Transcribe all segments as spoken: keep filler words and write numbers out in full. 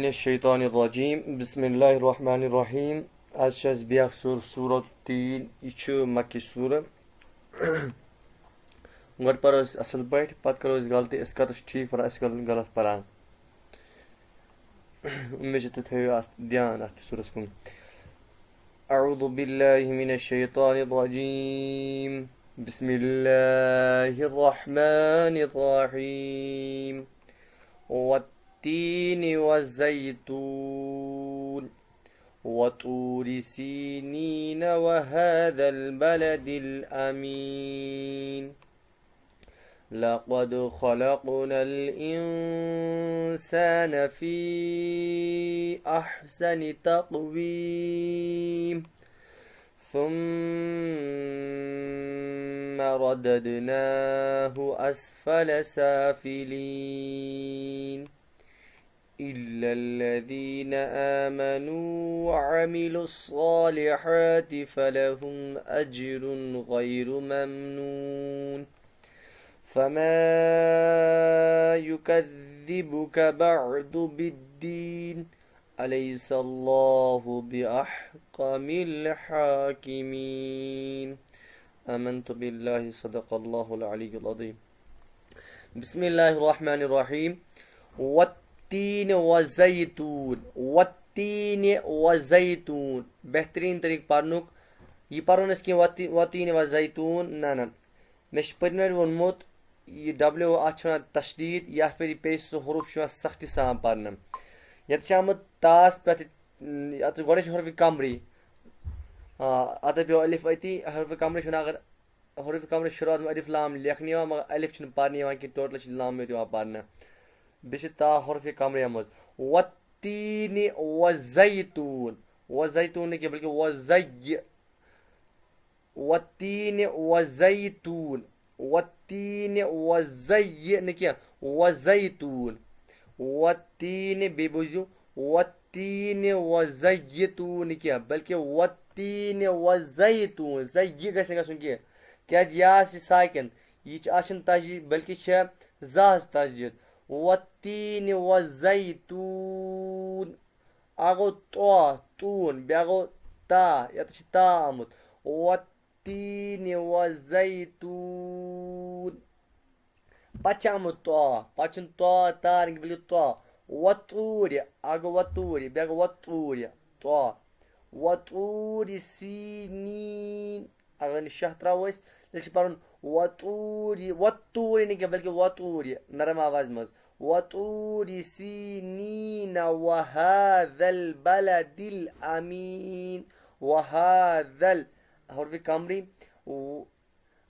الشیطان الرجیم۔ بسم اللہ الرحمن الرحیم۔ آز چھِ اَسہِ بیٛاکھ سورہ، سورہ تین۔ یہِ چھُ مکی سورہ۔ گۄڈٕ پَرو أسۍ اَصٕل پٲٹھۍ، پَتہٕ کَرو أسۍ غلطی، أسۍ کَتَس چھِ ٹھیٖک پَران، أسۍ کَتَس غلط پَران۔ اُمید چھِ تُہۍ تھٲیِو اَتھ دھیان، اَتھ سورَس کُن۔ أعوذ باللہ من الشیطان الرجیم۔ بسم اللہ الرحمن الرحیم۔ والتين والزيتون وطور سينين وهذا البلد الأمين لقد خلقنا الإنسان في أحسن تقويم ثم رددناه أسفل سافلين إلا الذين آمنوا وعملوا الصالحات فلهم أجر غير ممنون فما يكذبك بعد بالدين أليس الله بأحكم الحاكمين آمنت بالله صدق الله العلي العظيم بسم الله الرحمن الرحيم والتين والزيتون والتين والزيتون بہترین طریقہٕ پرنُک۔ یہِ پرو نہٕ أسۍ کینٛہہ وتی-، والتين والزيتون، نہ نہ۔ مےٚ چھُ پٔتمہِ لٹہِ ووٚنمُت، یہِ W، اَتھ چھِ وَنان تشدیٖد، یَتھ پٮ۪ٹھ یہِ پیٚیہِ سُہ حروٗف چھُ یِوان سختی سان پَرنہٕ۔ یَتھ چھِ آمُت تاس پٮ۪ٹھ، یَتھ گۄڈَے چھِ حروفِ قمری۔ آ، اَتھ پیوٚو الف أتی، حروفِ قمری چھُنہٕ، اگر حروفِ قمری شروٗعات منٛز الف لام لیکھنہٕ یِوان، مگر الف چھُنہٕ پَرنہٕ یِوان کینٛہہ، ٹوٹل چھِ لام یوت یِوان پَرنہٕ۔ بیٚیہِ چھِ تا حروفِ قمری منٛز۔ والتين والزيتون، والزيتون نہٕ کینٛہہ، بلکہِ وزی۔ والتين والزيتون، والتين وزي-، نہٕ کینٛہہ، وزيتون۔ والتين، بیٚیہِ بوٗزِو، والتين وزيتون نہٕ کینٛہہ، بلکہِ والتين وزيتون۔ زَ یہِ گژھِ نہٕ گژھُن کینٛہہ، کیٛازِ یا چھِ ساکِن، یہِ چھِ، اَتھ چھِنہٕ تشدیٖد، بلکہِ چھےٚ زَہَس تشدیٖد۔ والتين والزيتون۔ اَکھ گوٚو طا، توٗن، بیٛاکھ گوٚو تا، یَتَس چھِ تا آمُت۔ والتين والزيتون۔ پَتہٕ چھِ آمُت طا، پَتہٕ چھُنہٕ طا، تا نہٕ کینٛہہ، بلکہِ طا۔ وطور، اَکھ گوٚو وطور، بیٛاکھ گوٚو وطور، طا۔ وطور سینین۔ اگر نہٕ شاہ ترٛاوو أسۍ، تیٚلہِ چھِ پَرُن وطور، وطور نہٕ کینٛہہ، بلکہِ وطور، نرم آواز منٛز۔ وطور سینین وهذا البلد الأمين۔ وهذا ال-، حرف قمری، و-،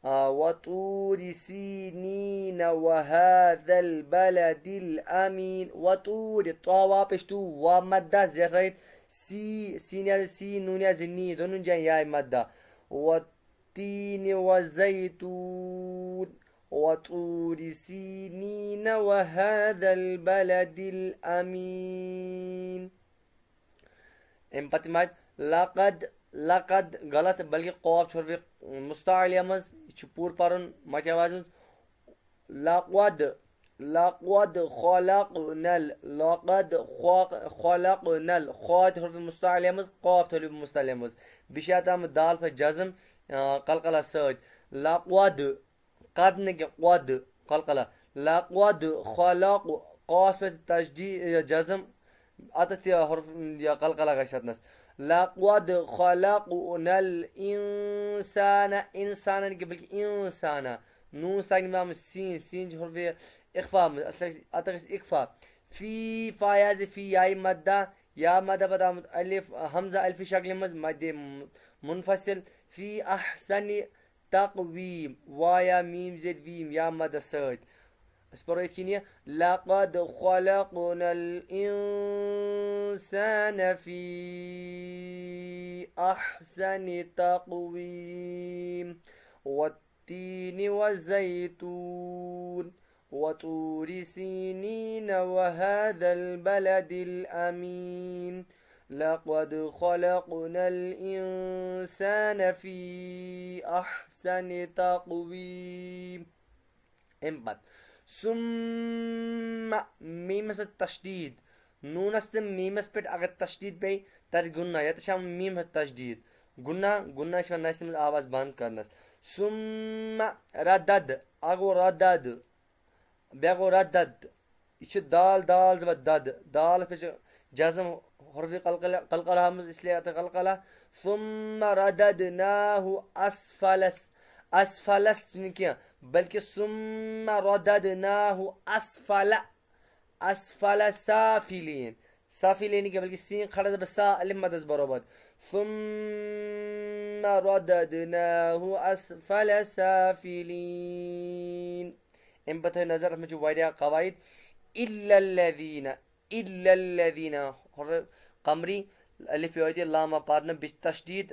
آ، وطور سینین وهذا البلد الأمين۔ وطور، طا واپس ٹو، وا مدہ زیٹھرٲیِتھ، سی، سین یا سی، نون یا زی، نی، دۄنوٕنی جاین یاے مدہ۔ والتين والزيتون وطور سينين وهذا البلد الأمين۔ اَمہِ پتہٕ یِم آیہِ لقد، لقد غلط، بلکہِ قاف چھُ حرفِ مستعلیٰ منٛز، یہِ چھُ پوٗرٕ پَرُن مَچہِ آوازِ منٛز۔ لقد، لقد خلقنا ال-، لقد خ-، خلقنا ال-، خا تہِ حرفِ مستعلیٰ منٛز، قاف تہِ حرفِ مستعلیٰ منٛز۔ بیٚیہِ چھِ اَتھ آمُت دال پَتہٕ جزم، آ، قلقلہ سۭتۍ۔ لقد، قد نہٕ کینٛہہ، قد، قلقلہ۔ لقد خلق، قاف پٮ۪ٹھ تشدیٖد، یہِ جزم، اَتَتھ تہِ حرف، یہِ قلقلہ گژھِ اَتنَس۔ لقد خلقنا الإنسان، اِنسانَن کہِ بلکہِ اِنسانہ۔ نوٗن ساکِن آمُت سیٖن، سیٖن چھِ حرفِ اخفا منٛز، اَصل گژھِ، اَتَتھ گژھِ اخفا۔ فی، فا یا زِ فی، یاے مدہ، یا مدہ پَتہٕ آمُت الف، حمزہ الفِ شکلہِ منٛز، مدِ منفصل۔ فی احسن تقویم، وا یا میم زیر ویم یا مدس سۭتۍ۔ أسۍ پَرو یِتھ کٔنۍ یہِ، لقد خلقنا الإنسان في أحسن تقويم والتين والزيتون وطور سينين وهذا البلد الأمين لقد خلقنا الإنسان في أحسن تقويم۔ اَمہِ پتہٕ ثم، میٖمَس پٮ۪ٹھ تشدیٖد، نوٗنَس تہٕ میٖمَس پٮ۪ٹھ اگر تشدیٖد پیٚیہِ، تَتہِ گُنہ، یَتَس چھِ یِوان میٖم ہٮ۪تھ تشدیٖد۔ گُنہ، گُنہ چھِ یِوان نَسہِ منٛز آواز بنٛد کرنَس۔ ثم ردد، اَکھ گوٚو ردد، بیٚیہِ گوٚو ردد۔ یہِ چھِ دال، دال زبر دد۔ دالَس پٮ۪ٹھ چھِ جزم حرف قلقلہ، قلقلہ منٛز، اس لیے اَتھ قلقلہ۔ ثم رددناه اسفل س-، اسفل س چھِنہٕ کینٛہہ، بلکہِ ثم رددناه اسفل، اسفل سافلین۔ سافلین کینٛہہ، بلکہِ سین کھڑا زبر سا، الف مدس برابر۔ ثم رددناه اسفل سافلین۔ اَمہِ پتہٕ تھٲیِو نظر، اَتھ منٛز چھِ واریاہ قواعد۔ الا الذین، الا الذین، حرف قمری، الف یوتہِ، لام پرنہٕ، بیٚیہِ چھِ تشدیٖد،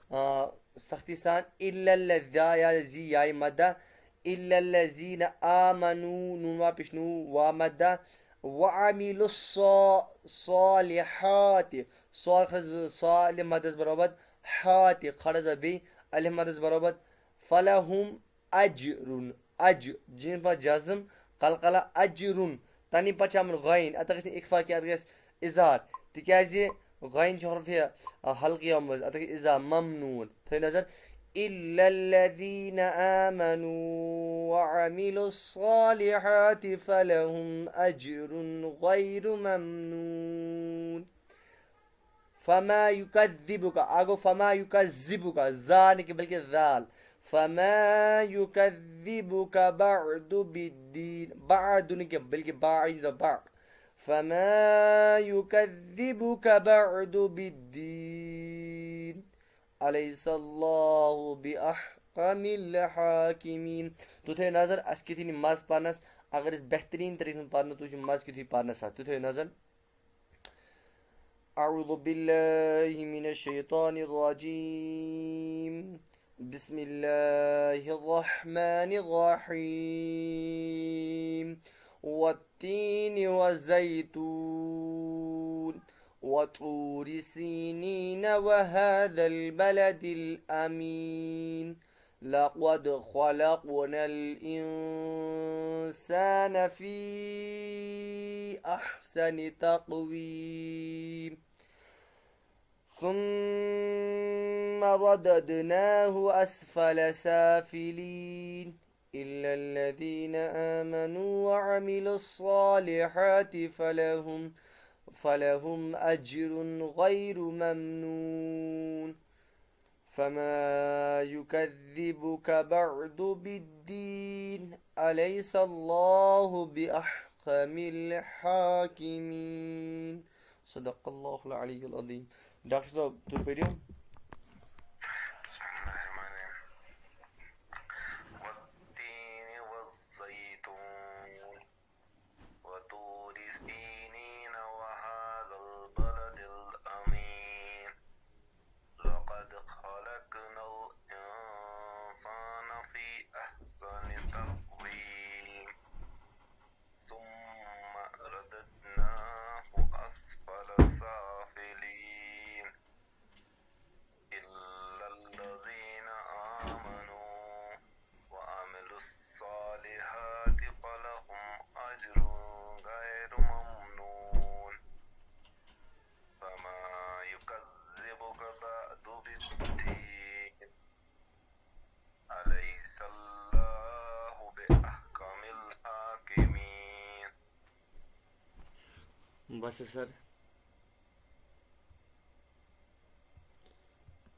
آ، سختی سان۔ الا الذی، یا زی، یایہِ مدہ۔ الا الذین آمنوا، نون واو پیش نو، واو مدہ۔ وعملوا الصا-، صالحات، صا کھڑا زبر صا، الف مدس برابر، حات کھڑا زبر بی، الف مدس برابر۔ فلہم اجرن، اج، جیم پتہٕ جزم، قلقلہ، اجرن۔ تَنہٕ پتہٕ چھِ آمُت غین، اَتھ گژھِ نہٕ اخفا کینٛہہ، اَتھ گژھِ اظہار، تِکیٛازِ غین چھُ حرف حلقی آمُت، اَتھ گژھِ اظہار، ممنون۔ تھٲیِو نظر، الا الذین آمنوا وعملوا الصالحات فلہم اجر غیر ممنون۔ فما یکذبک، اَکھ گوٚو فما یکذبک، زا نہٕ کینٛہہ بلکہِ ذال۔ فما یکذبک بعد بالدین، بعد نہٕ کینٛہہ بلکہِ با عین زا با۔ فما یکذبک بعد بالدین، الیس اللہ باحکم الحاکمین۔ تُہۍ تھٲیِو نظر، اَسہِ کِتھ یی مَزٕ پَرنَس، اگر أسۍ بہتریٖن طریٖقَس منٛز پَرنہٕ، تُہۍ چھِو مَزٕ کِتھ یی پَرنَس اَتھ، تُہۍ تھٲیِو نظر۔ أعوذ بالله من الشيطان الرجيم. بسم الله الرحمن الرحيم. والتين والزيتون. وطور سينين وهذا البلد الأمين. لقد خلقنا الإنسان في أحسن تقويم. ثم رددناه أسفل سافلين. إلا الذين آمنوا وعملوا الصالحات فلهم، فلهم أجر غير ممنون. فما يكذبك بعد بالدين، أليس الله بأحكم الحاكمين. صدق الله العلي العظيم. ڈاکٹر صٲب، تُہۍ پٔرِو۔ بسم الله الرحمن الرحيم. والتين والزيتون. وطور سينين وهذا البلد الأمين. لقد خلقنا الإنسان في أحسن تقويم. ثم رددناه أسفل سافلين. إلا الذين آمنوا وعملوا الصالحات فلهم أجر غير ممنون. فما يكذبك بعد بالدين. أليس الله بأحكم الحاكمين. بس سر،